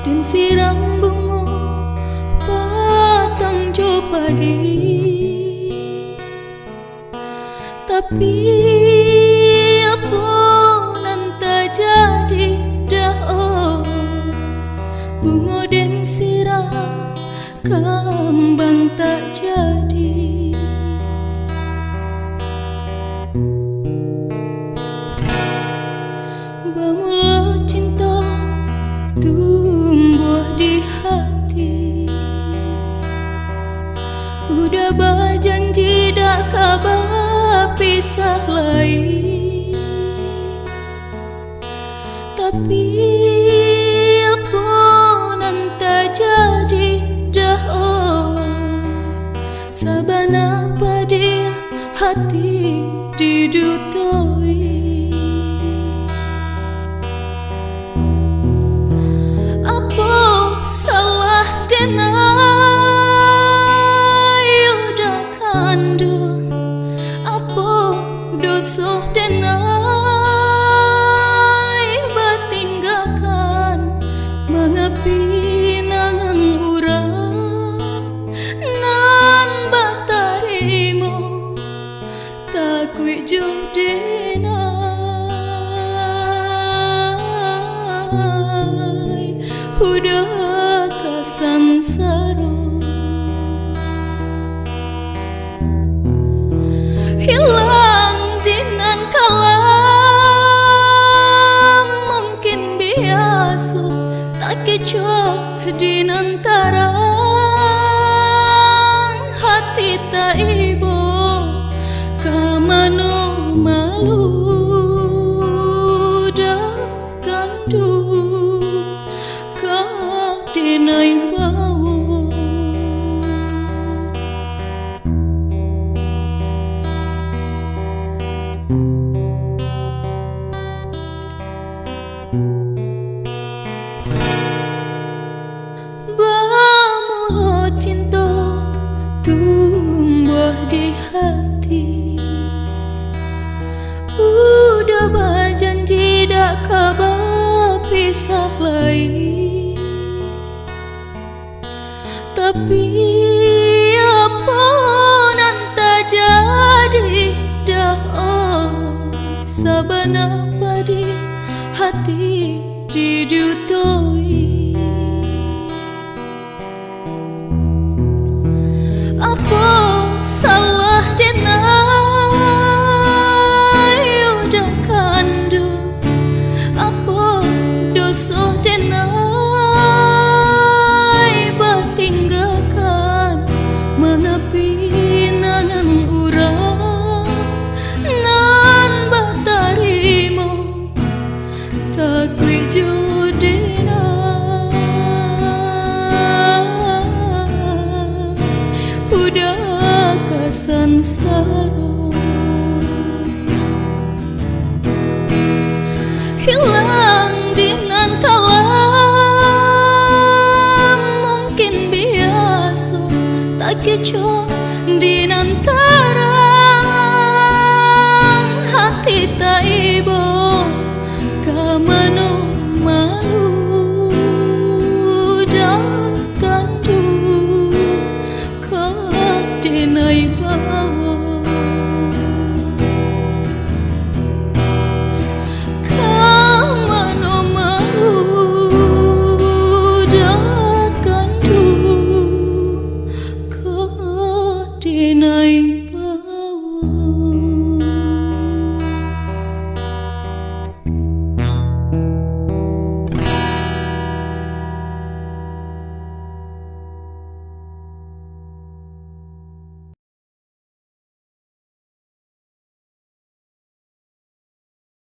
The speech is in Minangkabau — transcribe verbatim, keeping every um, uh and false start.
Den siram bungo patang jo pagi. Tapi apo nan tajadi dah, oh, bungo den siram, kambang tak jadi. Bamulo cinto tumbuah di hati, udah bajanji dak ka bapisah lai. Tapi apo nan tajadi dah, oh, sabana padiah hati didutoi. Apo salah den ai udah kanduang, apo doso den ai batinggakan, manga pinangan urang nan batarimo. Takuik jo den ai, udah ka sansaro. Hilang di nan kalam, mungkin biaso, takecoh di nan tarang. Hati taibo, ka mano malu dah kanduang, ka den ai bao. Bamulo cinto tumbuah di hati, udah bajanji dak ka bapisah lai. Tapi apo nan tajadi dah, oh, sabana padiah hati didutoi. Apo salah den ai udah kanduang, apo doso den